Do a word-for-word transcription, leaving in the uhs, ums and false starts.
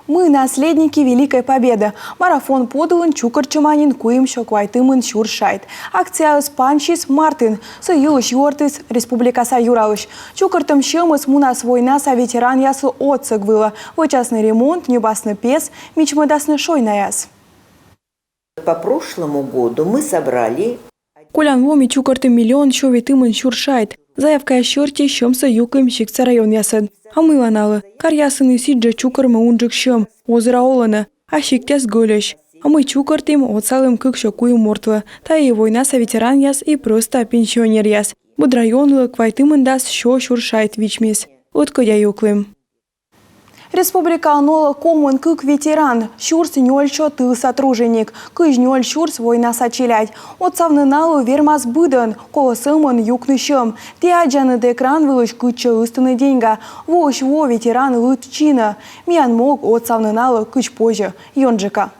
Мы наследники Великой Победы. Марафон подулын чукӧртчӧма нин куимсё квайтымын сюрс шайт. Акцияыс пансис мартын. Сы йылысь юӧртіс республикаса юралысь. Чукӧртӧм сьӧмыс мунас войнаса ветеранъяслы отсӧг вылӧ. Вӧчасны ремонт, ньӧбасны пес, мичмӧдасны шойнаяс. По прошлому году мы собрали... Колян во ми чукӧртім миллион сё ветымын сюрс шайт. Заявкаяс серти сьӧмсӧ юклім сиктса районъясӧд. А мыйла налы? Каръясын и сідзжӧ чукӧрмӧ унджык сьӧм, озыра олӧны. А сиктъяс гӧльӧсь. А мый чукӧртім, отсалім кыксё куим мортлы. Тайӧ и войнаса ветеранъяс, и прӧста пенсионеръяс. Быд районлы квайтымындас сё сюрс шайт вичмис. Ӧткодя юклім. Республикаын олӧ комын кык ветеран, сюрс нёльсё тылса труженик, кызь нёль сюрс войнаса челядь. Отсавны налы вермас быдӧн, колӧ сӧмын юкны сьӧм. Ті аддзанныд экран вылысь, кытчӧ ыстыны деньга. Воысь во ветеран лыд чинӧ. Миян мог отсавны налы кыдз позьӧ, ёнджыка.